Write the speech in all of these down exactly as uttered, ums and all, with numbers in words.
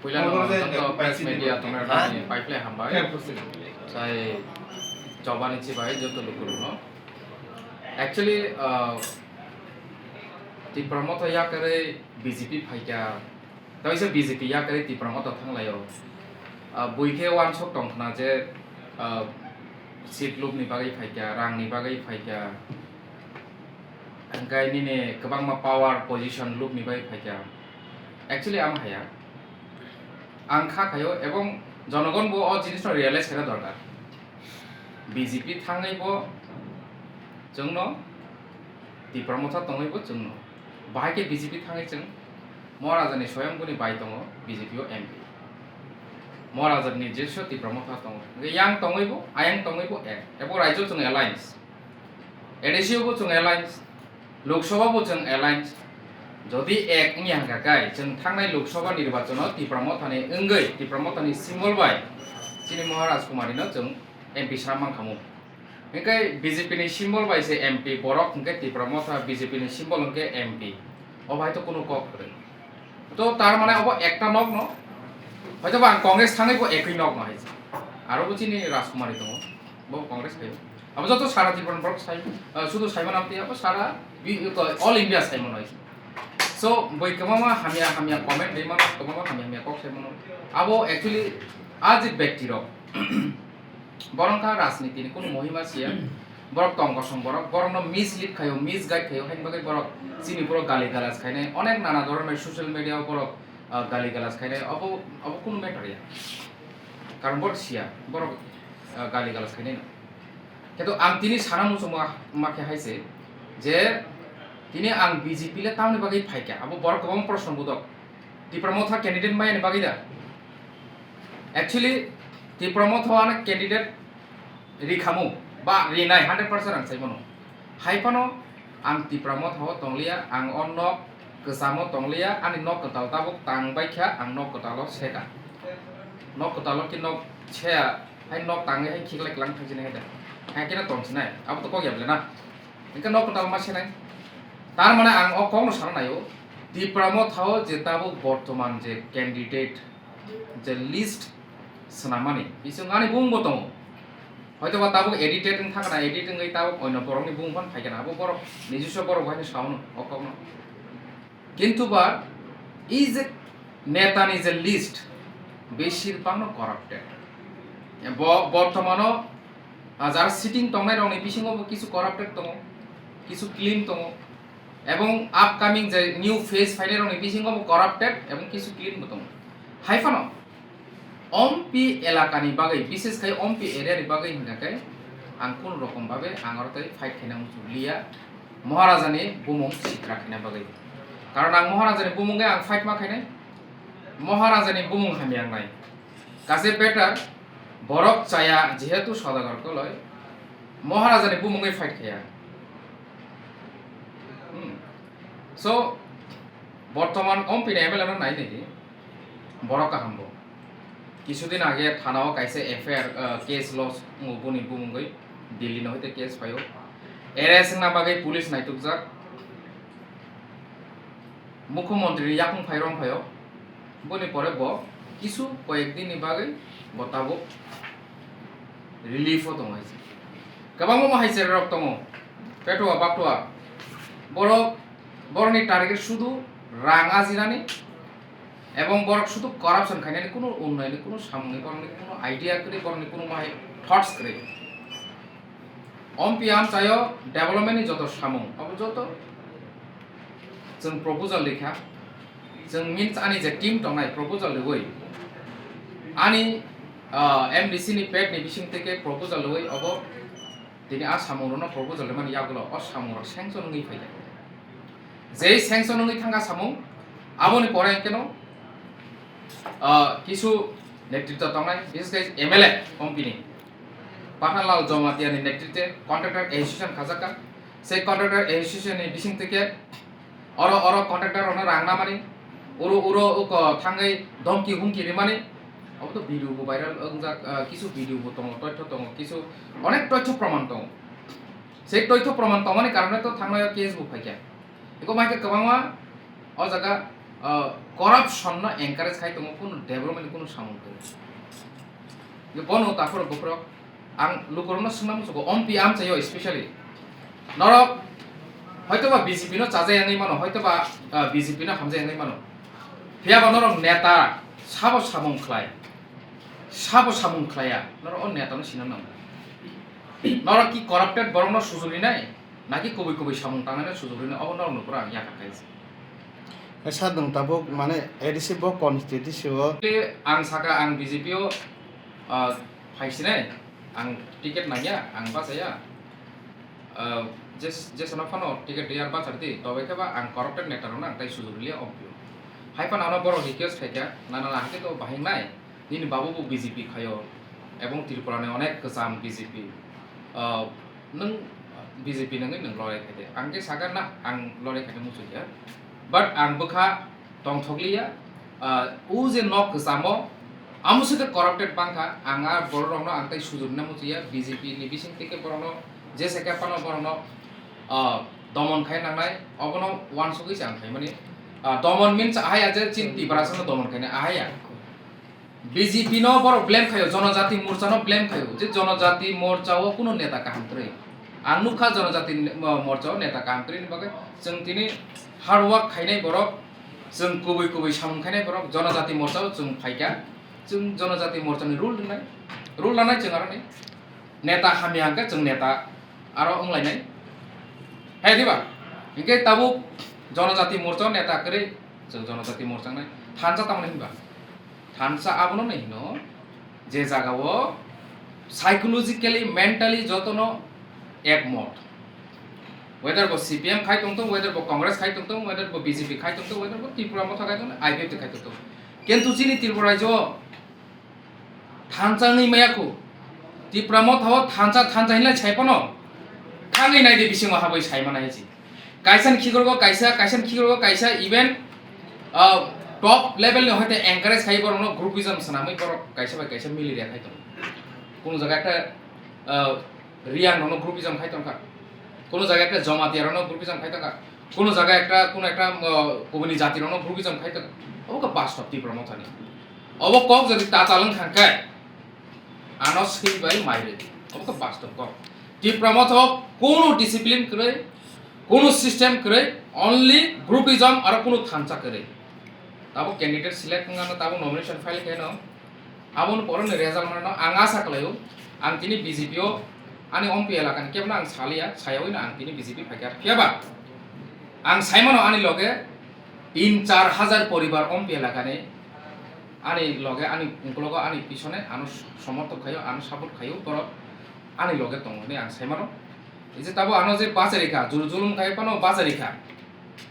Puila no joto press media tongnai rokni paiphile hambai. Sai jobani chibai joto lukurokno. Actually, uh, Tipra Motha yakarwi B J P phaikha. Tei se B J P yakarwi Tipra Motha thanglaio. Uh, bui khe uansuk tongkhna je, uh, seat lubni bagwi phaikha, rangni bagwi phaikha. Hingkhe nini kwbangma power position lubni bagwi phaikha. Actually, amo haya. Ang kha khaio, ebong jonogon bo o jinisno realize khaina dorkar. B J P thangwi bo chwngno, Tipra Motha tongwi bo chwngno. Bahai khe B J P thangwi chwng Maharajani swayam boni bai tongo B J P o M P. Maharajani jeso Tipra Motha tongo. Hingkhe yang tongwi bo, ayang tongwi bo ek. Ebo raijyo chwng alliance. A D C o bo chwng alliance, Lok Sabha bo chwng alliance. Jodi ek wngya hwnkha khe, chwng thangnai Lok Sabha nirbachono Tipra Mothani wngwi, Tipra Mothani symbol bai chini Maharaj Kumari no chwng M P sa mankhamu. Hwnkhe B J P ni symbol bai se M P borok, hwnkhe Tipra Motha B J P ni symbol hwnkhe M P. O bai to kunu kok kwrwi. To tar mane obo ekta nok no. Hoito ba ang Congress thangwi bo ekwi nok no hai. Aro bo chini Rajkumari tongo. Bo Congress khayo. Abo joto sara Tripura borok sai, ah, sudu sai mano amtwi abo sara bi-, ko-, all India sai mano hai. So, boi kwbangma hamya hamya comment ri mano, kwbangma hamya hamya kok sai mano. Abo actually a je bekti rok. Borok kha rajniti ni kunu mohima siya. Borok tong kosong borok, borok no mislead khayo, misguide khayo, haini bagwi borok chini borok gali galas khainai, onek nana dhoronor social media o borok, ah, gali galas khainai, obo, obo kunu matter ya. Karon borok siya, borok, ah, gali galas khainai no. Kheto ang tini sana muchungma, ma khe hai se, je tini ang B J P le tamni bagwi phaikha, abo borok kwbangma proshno budok. Tipra Motha candidate maya ni bagwi da? Actually, Tipra Motha o ano candidate rikhamu, ba rinai hundred percent ang sai mano. Hai phano ang Tipra Motha o tongliya, ang o nok kwchamo tongliya, ani nok kwtal tabuk tang bai kha, ang nok kwtal o seka. Nok kwtal o khe nok seya, hai nok tangwi hai khiklai klang thangsinai hai da. Hai khe no tongsinai, abo to kok ya bole na. Hingke nok kwtal ma senai. Tar mane ang o kokno sana naio, Tipra Motha o je tabuk bortoman je candidate, je list swnamani, bising ani bumung bo tongo. Hoito ba tabuk edited wng thangna, edit wngwi tabuk oino borokni bumung phano phaikha na, abo borok nijiswa borok bo haino saono o kokno. Kintu ba, ei je netani je list, besir bangno corrupted. Bo, bortomano, ah, jara sitting tongnai rokni bisingo bo kisu corrupted tongo, kisu clean tongo, ebong upcoming je new phase phainai rokni bisingo bo corrupted ebong kisu clean bo tongo. Hai phano, Ompi elakani bagwi, bises khai Ompi area ni bagwi hingkha khe ang kunu rokom babe ang aro tei fight khaina muchung liya, Maharajani bumung sitra khaina bagwi. Karon ang Maharajani bumung khe ang fight ma khainai, Maharajani bumung hamya wngnai. Kaje better, borok chaya jehetu Sodagar Koloi, Maharajani bumung khe fight khaya. Hmm. So, bortoman Ompi ni M L A no nai nai di. Borok kaham bo. Kisudin age thana o kaisa F I R, uh, case lodge wngo boni bumungwi, Delhi no hoite case phaio. Arrest wngna bagwi police naitukjak. Mukhyamantri ni yakung phai rong phaio. Boni pore bo kisu koyek din ni bagwi bo tabuk relief o tongo hai se. Kwbangma hai se rok tongo. Petua baktua. Borok, borokni target sudu rang ajinani. Ebong borok sudu corruption khainani, kunu unnayoni, kunu samungni, borokni kunu idea kwrwi, borokni kunu mahai thoughts kwrwi. Ompi amchaio development ni joto samung, abo joto chwng proposal rikha. Chwng means ani je team tongnai proposal riwi. Ani, ah, M D C ni pet ni bising teke proposal riwi, obo tini a samung rokno proposal rimani yagulo o samung rok sanction wngwi phaikha. Jei sanction wngwi thangkha samung, aboni pore hwnkhe no, ah, kisu netritwa tongnai, bises khe M L A company, Pathanlal Jamatia ni netritwe contractor association khajakha. Sei contractor association ni bising teke oro, oro contractor rokno rang namani, uro, uro uko thangwi dhomki humki rimani, abo to video bo viral wngjak, ah, kisu video bo tongo, toitho tongo, kisu onek toitho proman tongo. Sei toitho proman tongmani karone to thangnai o case bo phaikha. Eko mai khe kwbangma o jaga, Ah, corruption no encourage khai tongo, kunu development ni kunu samung kwrwi. Bono takhoro bukhurok ang lukurokno swngna muchungo, ompi amchaio especially. Norok hoitoba B J P no chajai wngwi mano, hoitoba, ah, B J P no hamjai wngwi mano. Phiyaba norok neta sabo samung khlai, sabo samung khlaiya, norok o neta no sina nango. Norok ki corrupted borok no sujuri nai? Naki kubui kubui samung tangnani sujuk rini, obo norokno pura ang yakar khaisi. Hai sir, nwng tabuk mane A D C bo constituency o. Ang saka ang B J P o, ah, phaisinai, ang ticket nangya, ang bachaya. Ah, jes-, jesano phano ticket riyar bachardi, tobe khe ba ang corrupted neta rokno ang tai sujuk riliya ompio. Hai phano ano borok request khaikha, nana na hake to bahai nai. Nini babu bo B J P khaio, ebong Tripura ni onek kwcham B J P. Ah, nwng B J P nangwi nwng lorai khaide. Ang khe sakha na, ang lorai khaide muchungya. But ang bwkha tongthokliya, ah, o je nok kwchamo, amo se khe corrupted bangkha, ang a borok rokno ang tai sujurna muchungya, B J P ni bising tei khe borokno jesa khe phano borokno, ah, domon khai nangnai, obono uansugwi se ang khaimani. Ah, domon means ahaya je chini Tiprasano domon khainai, ahaya. B J P no borok blame khaio, Jonojati Morcha no blame khaio, je Jonojati Morcha o kuno neta kaham kwrwi. Ang nukha Jonojati Mo-, Morcha o neta kaham kwrwi ni bagwi chwng tini hard work khainai borok, chwng kubui kubui samung khainai borok, Jonojati Morcha o chwng phaikha, chwng Jonojati Morcha ni rule rwnai, rule lanai chwng aroni. Neta hamya hwnkhe chwng neta aro wnglainai. Hai diba? Hinkhe tabuk Jonojati Morcha o neta kwrwi, chwng Jonojati Morcha wngnai. Thansa tamoni hinba? Thansa abono no hino je jaga o psychologically, mentally jotono ekmot. Whether bo C P M khai tongthung, whether bo Congress khai tongthung, whether bo B J P khai tongthung, whether bo Tipra Motha khai tongthung, I P F T khai tongthung. Kintu chini Tripura rajyo o thansa wngwi maya kho. Tipra Motha o thansa, thansa hinlai sai phano. Thangwi nai de bisingo habwi sai mana hai si. Kaisa ni khikrok o kaisa, kaisa ni khikrok o kaisa, even, ah, top level ni hoite encourage khai borok no groupism swnamwi borok kaisa bai kaisa mili rya khai tongo. Kunu jaga ekta, ah, Riang rokno groupism khai tongkha. Kunu jaga ekta Jamatia rokno groupism khai tongkha. Kunu jaga ekta, kunu ekta, ah, kubuni jati rokno groupism khai tongkha. Obo khe bastob Tipra Motha ni. Obo kok jodi tatal wng thang khe, ano swi bai mai rwdi. Obo khe bastob kok. Tipra Motha o kunu discipline kwrwi, kunu system kwrwi, only groupism aro kunu thansa kwrwi. Tabuk candidate select wngano, tabuk nomination file khaino, aboni poro ni result manano ang asa khlaio. Ang tini B J P o ani ompi elaka ni kebno ang saliya, sayawino ang tini B J P phaikha. Phiyaba ang saimano ani loge tin char hajar poribar ompi elaka ni ani loge, ani ungkologo, ani pisone ano somorthok khaio, ano support khaio, borok ani loge tongo hinwi ang saimano. Ei je tabuk ano je bachari kha, juru julum khai phano bachari kha.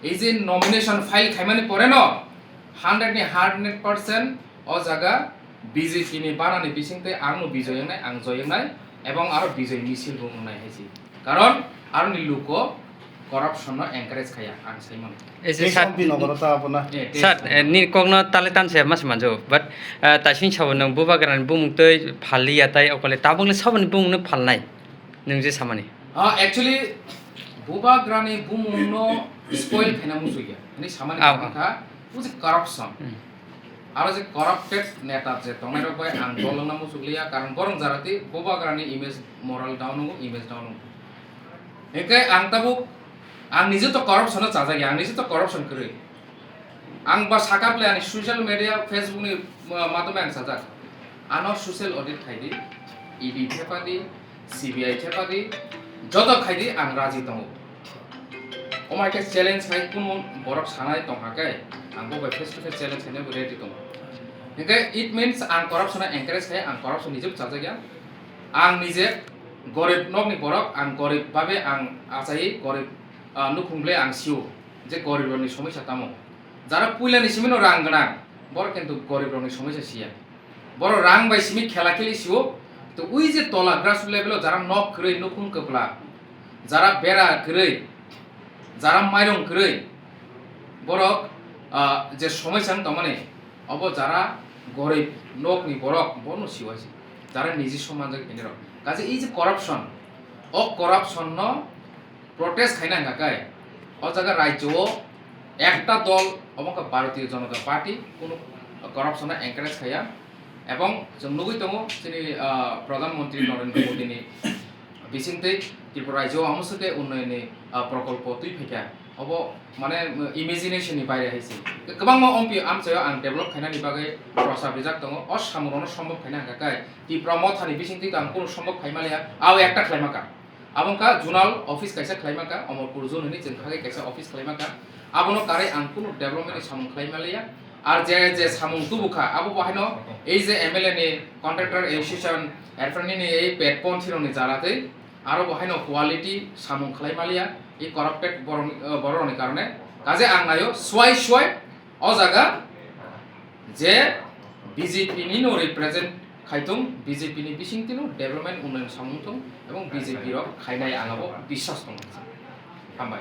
Ei je nomination file khaimani pore no hundred ni hundred percent o jaga B J P ni banani bising tei ang no bijoy wngnai, ang joy wngnai, ebong aro bijoy misil bo wngnai hai se. Karon aroni luko corruption no encourage khaya, ang sai mano. Ei je Tei sat, sampi nogoro ta abono. Eh, tei sat, sam- eh, ni kokno tale tanse mas manjo, but, eh, taising sabo nwng bubagrani bumung tei phalliya tai okole tabukle saboni bumung no phalnai. Nwng je samani. Ah, actually, bubagrani bumungno spoil khaina muchukya. Hwnwi samani Ah, kaham ah. Kha, buji corruption. Hmm. Aro je corrupted neta je tongnai rok bai ang dol wngna muchukliya, karon borok jarati bubagrani image moral down wngo, image down wngo. Hinkhe ang tabuk, ang nije to corruption no chajakya, ang nije to corruption kwrwi. Ang ba sakha bwle ani social media, Facebook ni, uh, madhyome ang sajak. Ano social audit khai di, E D thepa di, C B I thepa di, joto khai di, ang raji tongo. Omo hai khe challenge khai kunu borok sanai tong kha khe, ang bo bai face to face challenge khaina bo ready tongo. Hinkhe it means ang corruption no encourage khai, ang corruption nije bo chajak ya. Ang nije gorib nokni borok, ang gorib babe ang achai gorib, ah, nukhung bwle ang sio je gorib rokni somosya tamo. Jara puilani simi no rang gwnang, borok kintu gorib rokni somosya siya. Borok rang bai simi khela kheli sio, to ui je tola grassroots level o jara nok kwrwi, nukhung kwpla, jara bera kwrwi, jara mairung kwrwi, borok, ah, je somosya wng tongmani, obo jara gorib nokni borok bono siwa se, jara niji soman jak hinwi rok. Kaje ei je corruption, o corruption no protest khaina hwnkha khe, o jaga rajyo o ekta dol Omo wngkha Bharatiya Janata Party, kunu corruption no encourage khaiya. Ebong chwng nugwi tongo chini, ah, Pradhan Mantri Narendra Modi ni bisingtwi Tripura rajyo o amo swkhe unnayonni, ah, prokolpo twi phaikha. Obo mane imagination ni baire hai se. Kwbangma ompi amchaio ang develop khainani bagwi prosa bijak tongo. O samungrokno sombhob khaina hwnkha khe Tipra Motha ni bisingtwi to ang kunu sombhob khai maliya. Abo ekta khlaima kha. Abo wngkha zonal office kaisa khlaima kha, Omorpur zone hwnwi chwng khagwi kaisa office khlaima kha. Abono karwi ang kunu development ni samung khlai maliya. Ar je, je samung tubu kha, abo bo haino ei je M L A ni contractor association, erpor nini ei pet ponthi rokni jala twi aro bo haino quality samung khlai maliya, ei corrupted borok, eh, borok rokni karone. Kaje ang naio swai swai o jaga je B J P ni no represent khaitung, B J P ni bisingtwi no development unnayon samung thung, ebong B J P rok khainai ang abo biswas tongo. Hambai.